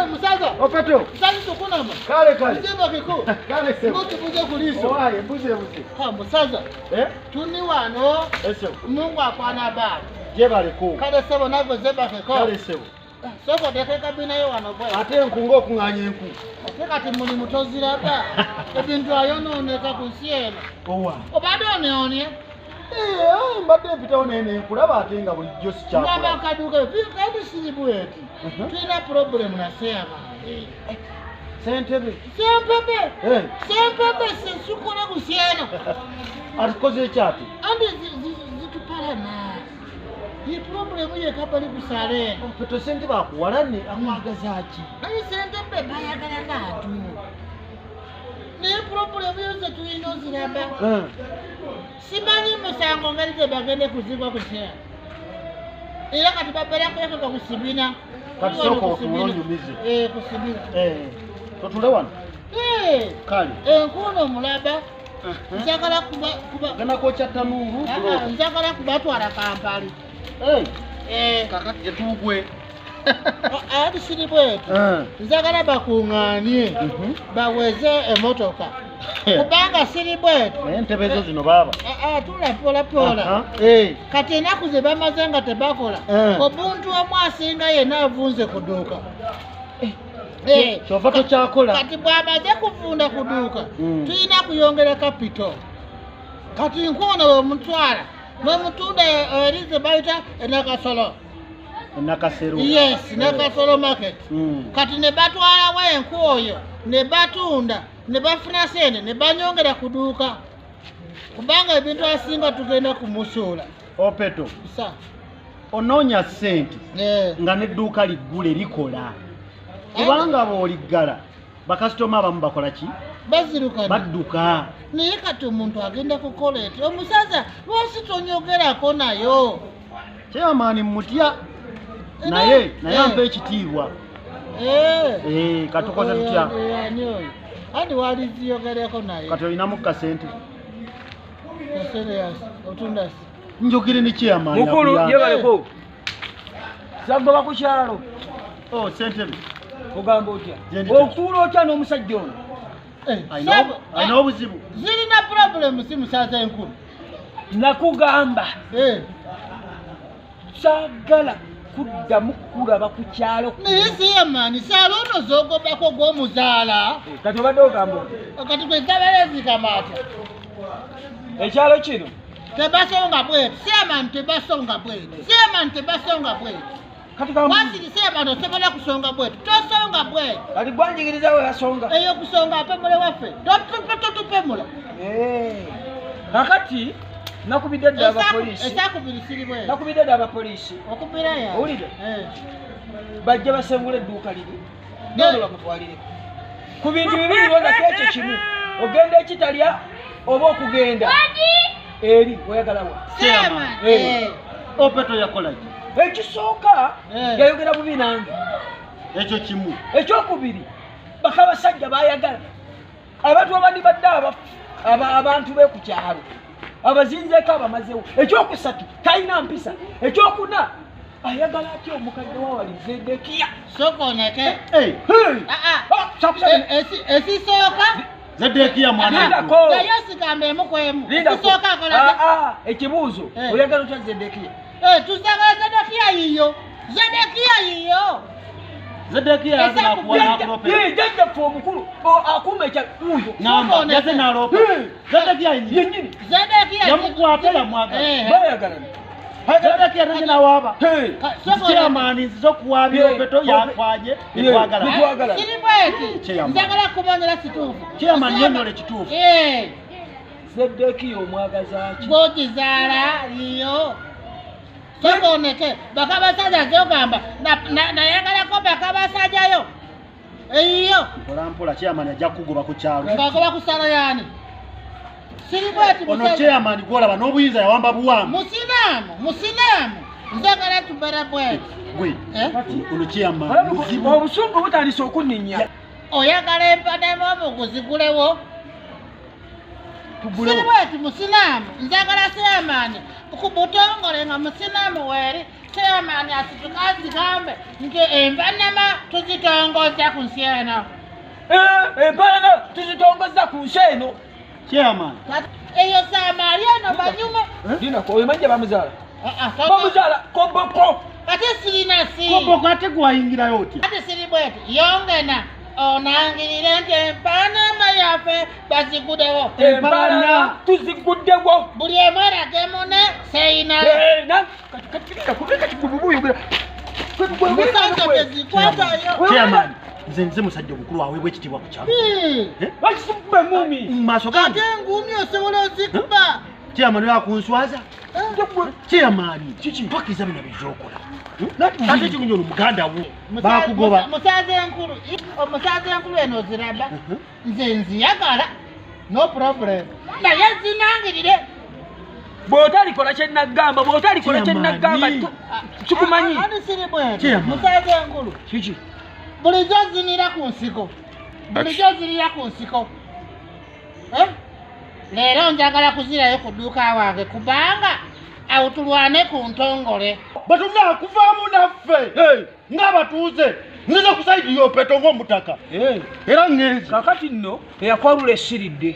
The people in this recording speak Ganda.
Musaza. Opeto. Musaza tukunama. Kale kale. Nzeba kiko. Kale sebo. Mbuzi buze kuliso. Owaye mbuze buze. Ha musaza. Eh? Tuni wano. Esebo. Mungu akwana baba. Jebale ko. Kale sebo navo zeba kiko. Kale sebo. Soko deke kabina yo wano bwe. Ate enkunga okunganya enku. Ate kati mulimu toziraba. Ebintu ayonooneka ku nsi eno. Owa. Obadde oneonye? Mbadde mpitawo nene nkulaba ate nga bulijjo sikyakola. Ngamba akaduuka kandi siribu eti. Tulina problem na seaba. Ssentebe. Ssentebe. Ssentebe sisukola ku nsi eno. Atukoze ekyati? Andi zitupalana. Ye problem ye kabali kusale. Opeto ssentebe akuwalane akwagaza ki? Naye ssentebe bayagala natu. Naye problem yose tulina oziraba. Simanyi musango ngeri ze bagende kuzibwa ku nsi eno. Era kati babeera kwekeka ku sibina. Kati sooka otuule onyumize. Ku sibina. Totule wano? Kale. Enkuuno mulaba. Njagala kuba Genda kwokya ttanuulu. Njagala kubatwala Kampala. Kakati gye tuugwe. Ati siri bwetu. Njagala bakuŋŋaanye baweze emmotoka. Kubanga siri bwetu. Naye entebe zo zino baaba. Tula mpola mpola. Kati ennaku ze bamaze nga tebakola. Obuntu omu asinga yenna avunze ku dduuka. Kyova tokyakola. Kati bw'amaze kuvunda ku dduuka, tulina kuyongera kapito. Kati nkono bw'omutwala n'omutunda eri ze bayita Nakasolo. Nakasero. Yes, Nakasolo market. Kati ne batwalawo enku oyo ne batunda ne bafuna ssente ne banyongera ku dduuka. Kubanga ebintu asinga tugenda kumusuula. Opeto. Sa. Onoonya ssente nga n'edduuka liggule likola. Kubanga bw'oliggala bakasitoma abamu bakola ki? Bazirukana. Badduka. Naye kati omuntu agenda kukola eti omusaza lwaki tonyogerako nayo? Chairman mutya. Naye naye ampa ekitiibwa. Katukoze tutya? Ani oyo? Andi waliziyogereko naye. Kati olinamu kasente. Kasente yasi, otunda si. Njogere ne chairman. Mukulu yebaleko. Sagoba ku kyalo. Oh, ssentebe. Ogamba otya? Okutuula otya n'omusajja ono? Alina obuzibu. Zirina problem si musaza enkulu. Nakugamba. Saagala kuddamu kulaba ku kyalo. Naye chairman, saalo ono z'ogobako gw'omuzaala. Kati obadde ogamba otya? Kati gwe zabeera zikamaata. Ekyalo kino? Tebasonga bwetu. Chairman tebasonga bwetu. Chairman tebasonga bwetu. Wasiri chairman osobola kusonga bwetu. Tosonga bwetu. Kati gwanjigiriza we basonga. Eyo kusonga apemule waffe. Totupemula. Kakati nakubidde dda abapoliisi. Ekyakubiri siri bwetu. Nakubidde dda abapoliisi. Okubira ya. Owulire? Bajja basengula edduuka liri. Nno bakutwalire. Ku bintu bibiri londako ekyo kimu. Ogenda ekitalya oba okugenda. Eri oyagala wa? Chairman. Opeto yakola ki? Ekisooka yayogera bubi nange. Ekyo kimu. Ekyokubiri bakabasajja bayagala. Abantu abandi badde abantu be ku kyalo. Abazinzeeko abamazeewo. Ekyokusatu talina mpisa. Ekyokuna ayagala atya omukadde wa wali Zedekiya. Sokoneke. Esisooka Zedekiya mwana. Naye osigamba emu ku emu. Esisooka akola ekibuuzo oyagala otya Zedekiya? Tuzagala Zedekiya yiyo. Zedekiya yiyo. Zedekiya jjajjaffe omukulu akuuma ekya wuuyo. Namba yaze n'aloopa. Zedekiya yennyini. Zedekiya yamukwata yamwagala. Bayagalana. Zedekiya tagenda waaba. Chairman nzize okuwaabira Opeto yakwanye netwagala. Siri bweti. Njagala kumanyira kituufu. Chairman nnyonnyola ekituufu. Zedekiya omwagaza ki? Gw'ogizaala yiyo. Sokoneke bakabasajja zogamba nayagalako bakabasajjayo eyiyo. Mpola mpola chairman ajja kukugoba ku kyalo. Ngagoba ku ssalo yaani? Siri bweti Ono chairman gw'olaba n'obuyinza yawamba buwambi. Musinaamu, musinaamu. Njagala tubeere bweti. Gwe, ono chairman muzibu. Obusungu butandise okunninnya. Oyagala empademu omuguzigulewo. Siri bweti musinaamu. Njagala chairman ku butongole nga musinaamu weeri. Chairman asituka azigambe nti empanama tuzitongoza ku nsi eno. Empalana tuzitongoza ku nsi eno. Chairman. Eyo Samaria eno banyuma. Dina ko omanyi bamuzaala. Bamuzaala koboko. Ate sirina si. Koboko ate gwayingirayo otya? Ate siri bweti yongena onangirire nti empanama yaffe baziguddewo. Empalana tuziguddewo. Buli emu erage mune seyina. Chairman, nze musajja omukulu aweebwa ekitiibwa ku kyalo. Bakisukube ngumi. Mu maaso gange. Ate engumi osobola ozikuba. Chairman oyo akunswaza. Chairman, tokkiriza bino by'okola. Ate ekigunyo ono muganda wo bakugoba. Musaza enkulu, omusaza enkulu eno oziraba. Nze nziyagala. No problem. Naye zinangirire. Bw'otalikola kye nagamba, bw'otalikola kye nagamba, sikumanyi. Ani siri bw'etyo? Musaza enkulu. Kiki? Bulijjo zinira ku nsiko. Bulijjo zinira ku nsiko. Leero njagala kuzirayo ku dduuka wange kubanga awo tulwane ku ntongole. Batulina kuvaamu naffe ng'abatuuze. Nziza ku sayidi y'opeto ng'omutaka. Era ngenzi. Kaakati nno eyakwalula esiridde.